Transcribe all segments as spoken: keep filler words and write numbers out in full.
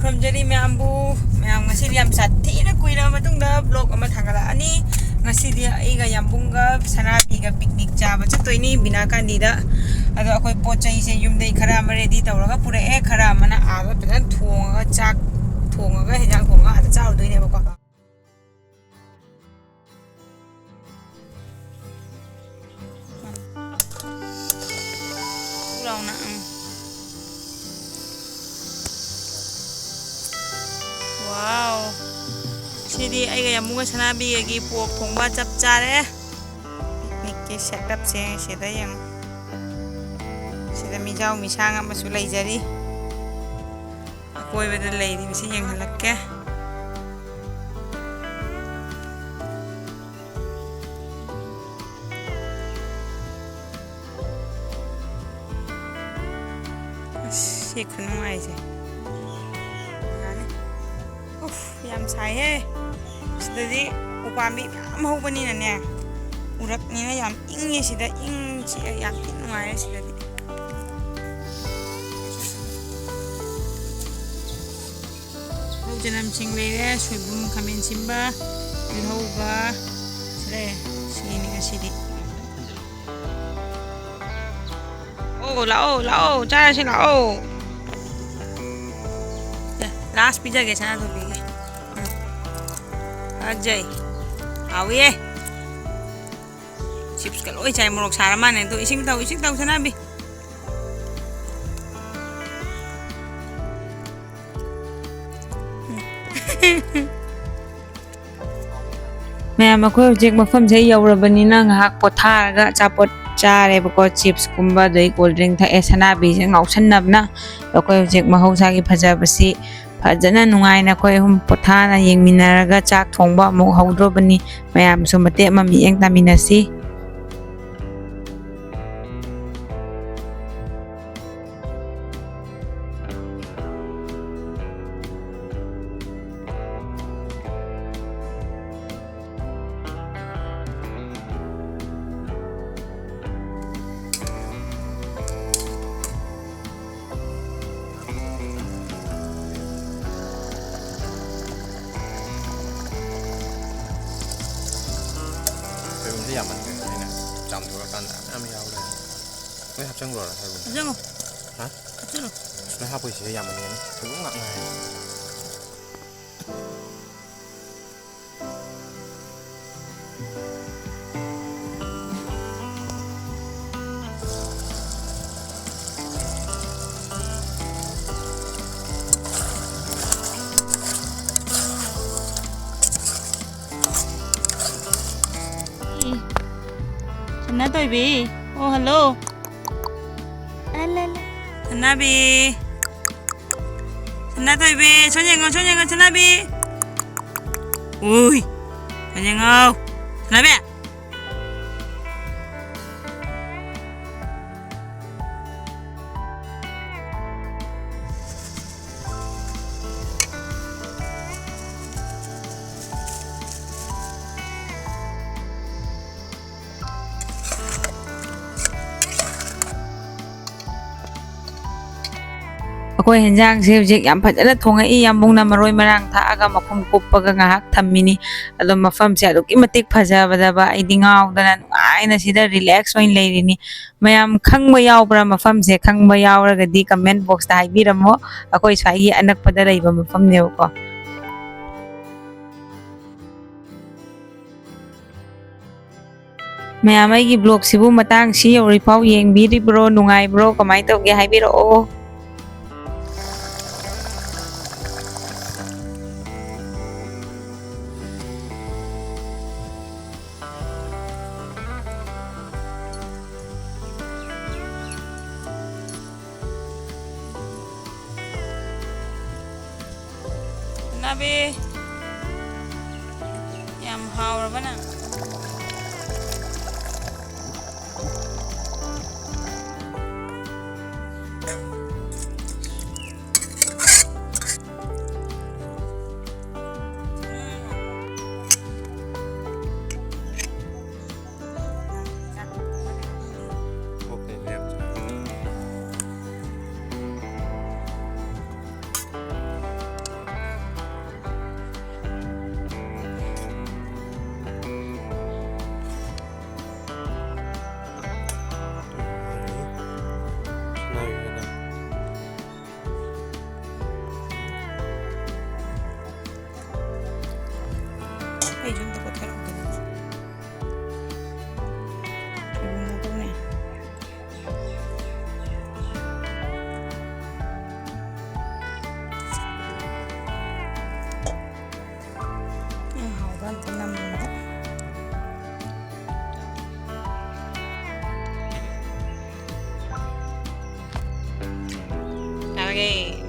ꯈꯨꯔꯨꯝꯖꯔꯤ ꯃꯌꯥꯝꯕꯨ꯫ ꯃꯌꯥꯝ, ꯉꯁꯤꯗꯤ ꯌꯥꯝ ꯁꯥꯊꯤꯅ ꯀꯨꯏꯔꯕ ꯃꯇꯨꯡꯗ vlog ꯑꯃ ꯊꯥꯒꯠꯂꯛꯑꯅꯤ꯫ ꯉꯁꯤꯗꯤ ꯑꯩꯒ ꯌꯥꯝꯕꯨꯡꯒ ꯁꯅꯥꯕꯤꯒ picnic ꯆꯥꯕ ꯆꯠꯇꯣꯏꯅꯤ ꯕꯤꯅꯥ ꯀꯥꯟꯗꯤꯗ꯫ ꯑꯗꯣ ꯑꯩꯈꯣꯏ ꯄꯣꯠ ꯆꯩꯁꯦ ꯌꯨꯝꯗꯩ ꯈꯔ ꯑꯃ ready ꯇꯧꯔꯒ ꯄꯨꯔꯛꯑꯦ, ꯈꯔ ꯑꯃꯅ ꯑꯥꯗ ꯐꯖꯅ ꯊꯣꯡꯉꯒ, ꯆꯥꯛ ꯊꯣꯡꯉꯒ, ꯍꯦꯟꯖꯥꯡ ꯊꯣꯡꯉꯒ ꯑꯥꯗ ꯆꯥꯔꯨꯗꯣꯏꯅꯦꯕꯀꯣ꯫ ꯂꯥꯎꯅ, ꯎꯝ꯫ Wow! ꯁꯤꯗꯤ ꯑꯩꯒ ꯌꯥꯝꯕꯨꯡꯒ ꯁꯅꯥꯕꯤꯒꯒꯤ pork ꯊꯣꯡꯕ ꯆꯞ ꯆꯥꯔꯦ꯫ Picnic ꯀꯤ setup ꯁꯦ ꯁꯤꯗ ꯌꯦꯡꯉꯨ꯫ ꯁꯤꯗ ꯃꯤꯖꯥꯎ ꯃꯤꯁꯥꯡ ꯑꯃꯁꯨ ꯂꯩꯖꯔꯤ꯫ ꯑꯀꯣꯏꯕꯗ ꯂꯩꯔꯤꯕꯁꯤ ꯌꯦꯡꯍꯜꯂꯛꯀꯦ꯫ ꯑꯁ, ꯁꯤ ꯈꯨꯅꯨꯡꯉꯥꯏꯁꯦ꯫ ꯌꯥꯅꯤ꯫ ꯎꯐ, ꯌꯥꯝ ꯁꯥꯏꯍꯦ꯫ ꯁꯤꯗꯗꯤ ꯎꯄꯥꯝꯕꯤ ꯃꯌꯥꯝ ꯍꯧꯕꯅꯤꯅꯅꯦ, ꯎꯔꯛꯅꯤꯅ ꯌꯥꯝ ꯏꯪꯉꯦ ꯁꯤꯗ, ꯏꯪ ꯆꯤꯛꯑꯦ, ꯌꯥꯝ ꯊꯤ ꯅꯨꯡꯉꯥꯏꯔꯦ ꯁꯤꯗꯗꯤ꯫ ꯇꯤꯜꯍꯧ ꯆꯅꯝꯁꯤꯡ ꯂꯩꯔꯦ, ꯁꯣꯏꯕꯨꯝ, ꯈꯥꯃꯦꯟ ꯑꯁꯤꯟꯕ, ꯇꯤꯜꯍꯧꯒ ꯁꯤ ꯂꯩꯔꯦ꯫ ꯁꯤꯅꯤ ꯉꯁꯤꯗꯤ꯫ ꯑꯣ, ꯂꯥꯛꯑꯣ, ꯂꯥꯛꯑꯣ, ꯆꯥꯔꯁꯤ ꯂꯥꯛꯑꯣ꯫ ꯁꯦ, last ꯄꯤꯖꯒꯦ ꯁꯅꯥꯇꯣꯝꯕꯤꯒꯤ꯫ ꯎꯝ꯫ ꯐꯖꯩ꯫ ꯍꯥꯎꯏꯌꯦ꯫ Chips ꯀ ꯂꯣꯏ ꯆꯥꯏ, ꯃꯣꯔꯣꯛ ꯁꯥꯔ ꯃꯥꯅꯦ꯫ ꯑꯗꯣ ꯏꯁꯤꯡ ꯇꯧ, ꯏꯁꯤꯡ ꯇꯧ ꯁꯅꯥꯕꯤ꯫ ꯃꯌꯥꯝ, ꯑꯩꯈꯣꯏ ꯍꯧꯖꯤꯛ ꯃꯐꯝꯁꯦ ꯌꯧꯔꯕꯅꯤꯅ ꯉꯥꯏꯍꯥꯛ ꯄꯣꯊꯥꯔꯒ ꯑꯆꯥꯄꯣꯠ ꯆꯥꯔꯦꯕꯀꯣ꯫ Chips ꯀꯨꯝꯕ, ꯑꯗꯩ cold drink ꯊꯛꯑꯦ꯫ ꯁꯅꯥꯕꯤꯁꯦ ꯉꯥꯎꯁꯟꯅꯕꯅ꯫ ꯑꯩꯈꯣꯏ ꯍꯧꯖꯤꯛ ꯃꯍꯧꯁꯥꯒꯤ ꯐꯖꯕꯁꯤ ꯐꯖꯅ ꯅꯨꯡꯉꯥꯏꯅ ꯑꯩꯈꯣꯏ ꯑꯍꯨꯝ ꯄꯣꯊꯥꯅ ꯌꯦꯡꯃꯤꯟꯅꯔꯒ ꯆꯥꯛ ꯊꯣꯡꯕ ꯑꯃꯨꯛ ꯍꯧꯗ꯭ꯔꯣꯕꯅꯤ꯫ ꯃꯌꯥꯝꯁꯨ ꯃꯇꯦꯛ ꯑꯃ ꯃꯤꯠꯌꯦꯡ ꯇꯥꯃꯤꯟꯅꯁꯤ꯫ ꯌꯥꯝꯃꯟꯈ꯭ꯔꯦ꯫ ꯑꯩꯅ ꯆꯥꯝꯊꯣꯛꯂꯀꯥꯟꯗ ꯃꯌꯥꯝ ꯌꯥꯎ ꯂꯩꯔꯝꯃꯦ꯫ ꯂꯣꯏ ꯍꯥꯞꯆꯟꯈ꯭ꯔꯣꯔ ꯍꯥꯏꯕꯅꯤ? ꯍꯥꯞꯆꯜꯂꯣ꯫ ꯍꯥ? ꯍꯥꯞꯆꯜꯂꯣ꯫ ꯑꯁ, ꯂꯣꯏ ꯍꯥꯞꯄꯣꯏꯁꯦ, ꯌꯥꯝꯃꯟꯒꯅꯤ꯫ ꯊꯨꯝ ꯉꯥꯛ ꯉꯥꯏꯔꯦ꯫ ꯁꯅꯥꯇꯣꯏꯕꯤ꯫ ꯑꯣ, ꯍꯜꯂꯣ꯫ ꯁꯅꯥꯕꯤ꯫ ꯁꯅꯥꯇꯣꯏꯕꯤ, ꯁꯣꯝ ꯌꯦꯡꯉꯣ, ꯁꯣꯝ ꯌꯦꯡꯉꯣ, ꯁꯅꯥꯕꯤ꯫ ꯎꯏ꯫ ꯁꯣꯝ ꯌꯦꯡꯉꯣ꯫ ꯁꯅꯥꯕꯤ꯫ ꯑꯩꯈꯣꯏ ꯍꯦꯟꯖꯥꯡꯁꯦ ꯍꯧꯖꯤꯛ ꯌꯥꯝ ꯐꯖꯅ ꯊꯣꯡꯉꯛꯏ꯫ ꯌꯥꯝꯕꯨꯡꯅ ꯃꯔꯣꯏ ꯃꯔꯥꯡ ꯊꯥꯛꯑꯒ ꯃꯈꯨꯝ ꯀꯨꯞꯄꯒ ꯉꯥꯏꯍꯥꯛ ꯊꯝꯃꯤꯅꯤ꯫ ꯑꯗꯣ ꯃꯐꯝꯁꯦ ꯑꯗꯨꯛꯀꯤ ꯃꯇꯤꯛ ꯐꯖꯕꯗꯕ ꯑꯩꯗꯤ ꯉꯥꯎꯗꯅ ꯅꯨꯡꯉꯥꯏꯅ ꯁꯤꯗ relax ꯑꯣꯏꯅ ꯂꯩꯔꯤꯅꯤ꯫ ꯃꯌꯥꯝ ꯈꯪꯕ ꯌꯥꯎꯕ꯭ꯔꯥ ꯃꯐꯝꯁꯦ? ꯈꯪꯕ ꯌꯥꯎꯔꯒꯗꯤ comment boxꯇ ꯍꯥꯏꯕꯤꯔꯝꯃꯣ꯫ ꯑꯩꯈꯣꯏ ꯁ꯭ꯋꯥꯏꯒꯤ ꯑꯅꯛꯄꯗ ꯂꯩꯕ ꯃꯐꯝꯅꯦꯕꯀꯣ꯫ ꯃꯌꯥꯝ ꯑꯩꯒꯤ vlogꯁꯤꯕꯨ ꯃꯇꯥꯡ ꯁꯤ ꯌꯧꯔꯤꯐꯥꯎ ꯌꯦꯡꯕꯤꯔꯤꯕ꯭ꯔꯣ? ꯅꯨꯡꯉꯥꯏꯕ꯭ꯔꯣ? ꯀꯃꯥꯏꯅ ꯇꯧꯒꯦ ꯍꯥꯏꯕꯤꯔꯛꯑꯣ꯫ ꯅꯥꯕꯤ꯫ ꯌꯥꯝ ꯍꯥꯎꯔꯕ ꯅꯪ꯫ ꯑꯝꯇ ꯅꯝꯕꯗ꯫ ꯌꯥꯔꯒꯦ꯫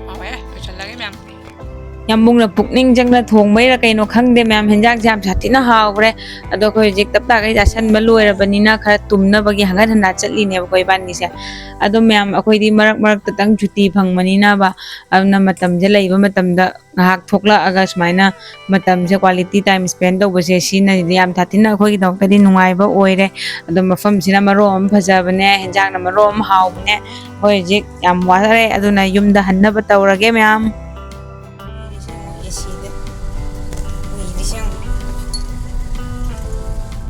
ꯍꯥꯎꯋꯦ, ꯂꯣꯏꯁꯜꯂꯒꯦ ꯃꯌꯥꯝ꯫ ꯌꯥꯝꯕꯨꯡꯅ ꯄꯨꯛꯅꯤꯡ ꯆꯪꯅ ꯊꯣꯡꯕꯩꯔꯥ ꯀꯩꯅꯣ ꯈꯪꯗꯦ ꯃꯌꯥꯝ, ꯍꯦꯟꯖꯥꯡꯁꯦ ꯌꯥꯝ ꯁꯥꯊꯤꯅ ꯍꯥꯎꯈ꯭ꯔꯦ꯫ ꯑꯗꯣ ꯑꯩꯈꯣꯏ ꯍꯧꯖꯤꯛ ꯇꯞ ꯇꯥꯈꯩ ꯆꯥꯁꯟꯕ ꯂꯣꯏꯔꯕꯅꯤꯅ ꯈꯔ ꯇꯨꯝꯅꯕꯒꯤ ꯍꯪꯒꯠ ꯍꯟꯗ ꯆꯠꯂꯤꯅꯦꯕꯀꯣ ꯏꯕꯥꯅꯤꯁꯦ꯫ ꯑꯗꯣ ꯃꯌꯥꯝ ꯑꯩꯈꯣꯏꯗꯤ ꯃꯔꯛ ꯃꯔꯛꯇꯇꯪ ꯁꯨꯇꯤ ꯐꯪꯕꯅꯤꯅꯕ, ꯑꯗꯨꯅ ꯃꯇꯝꯁꯦ ꯂꯩꯕ ꯃꯇꯝꯗ ꯉꯥꯏꯍꯥꯛ ꯊꯣꯛꯂꯛꯑꯒ ꯁꯨꯃꯥꯏꯅ ꯃꯇꯝꯁꯦ quality time spend ꯇꯧꯕꯁꯦ ꯁꯤꯅꯗꯤ ꯌꯥꯝ ꯁꯥꯊꯤꯅ ꯑꯩꯈꯣꯏꯒꯤꯗꯃꯛꯇꯗꯤ ꯅꯨꯡꯉꯥꯏꯕ ꯑꯣꯏꯔꯦ꯫ ꯑꯗꯣ ꯃꯐꯝꯁꯤꯅ ꯃꯔꯣꯜ ꯑꯃ ꯐꯖꯕꯅꯦ, ꯍꯦꯟꯖꯥꯡꯅ ꯃꯔꯣꯜ ꯑꯃ ꯍꯥꯎꯕꯅꯦ꯫ ꯑꯩꯈꯣꯏ ꯍꯧꯖꯤꯛ ꯌꯥꯝ ꯋꯥꯔꯦ, ꯑꯗꯨꯅ ꯌꯨꯝꯗ ꯍꯟꯅꯕ ꯇꯧꯔꯒꯦ ꯃꯌꯥꯝ꯫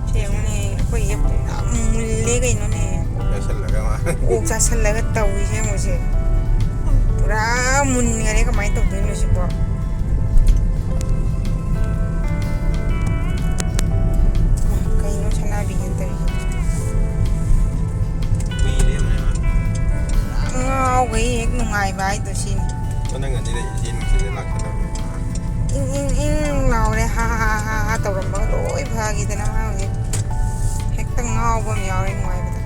ꯁꯤ ꯌꯦꯡꯉꯨꯅꯦ, ꯑꯩꯈꯣꯏ ꯌꯦꯞ ꯄꯨꯔꯥ ꯃꯨꯜꯂꯦ ꯀꯩꯅꯣꯅꯦ꯫ ꯆꯥꯁꯜꯂꯒ ꯃꯥ꯫ ꯑꯣꯛ ꯆꯥꯁꯜꯂꯒ ꯇꯧꯔꯤꯁꯦ ꯌꯦꯡꯉꯨꯁꯦ꯫ ꯄꯨꯔꯥ ꯃꯨꯟꯈꯔꯦ, ꯀꯃꯥꯏꯅ ꯇꯧꯗꯣꯏꯅꯣ ꯁꯤꯕꯣ? ꯀꯩꯅꯣ ꯁꯅꯥꯕꯤꯅ ꯇꯧꯔꯤꯁꯦ? ꯉꯥꯎꯈꯩ ꯍꯦꯛ ꯅꯨꯡꯉꯥꯏꯕ ꯍꯥꯏꯗꯣ ꯁꯤꯅꯤ꯫ ꯅꯪ ꯑꯅꯤꯗ ꯏꯆꯦ ꯅꯨꯡꯁꯤꯗ ꯂꯥꯛꯀꯗꯕꯅꯤ꯫ ꯏꯪ ꯏꯪ ꯏꯪ ꯂꯥꯎꯔꯦ, ꯍꯥ ꯍꯥ ꯍꯥ ꯍꯥ ꯇꯧꯔꯝꯕꯒ ꯂꯣꯏ ꯐꯈꯤꯗꯅ ꯃꯥ ꯍꯧꯖꯤꯛ ꯍꯦꯛꯇ ꯉꯥꯎꯕ ꯑꯃ ꯌꯥꯎꯔꯦ ꯅꯨꯡꯉꯥꯏꯕꯗ꯫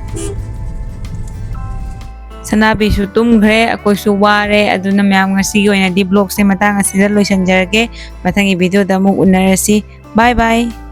ꯁꯅꯥꯕꯤꯁꯨ ꯇꯨꯝꯈ꯭ꯔꯦ, ꯑꯩꯈꯣꯏꯁꯨ ꯋꯥꯔꯦ꯫ ꯑꯗꯨꯅ ꯃꯌꯥꯝ, ꯉꯁꯤꯒꯤ ꯑꯣꯏꯅꯗꯤ vlogꯁꯦ ꯃꯇꯥꯡ ꯑꯁꯤꯗ ꯂꯣꯏꯁꯤꯟꯖꯔꯒꯦ꯫ ꯃꯊꯪꯒꯤ videoꯗ ꯑꯃꯨꯛ ꯎꯅꯔꯁꯤ꯫ Bye bye꯫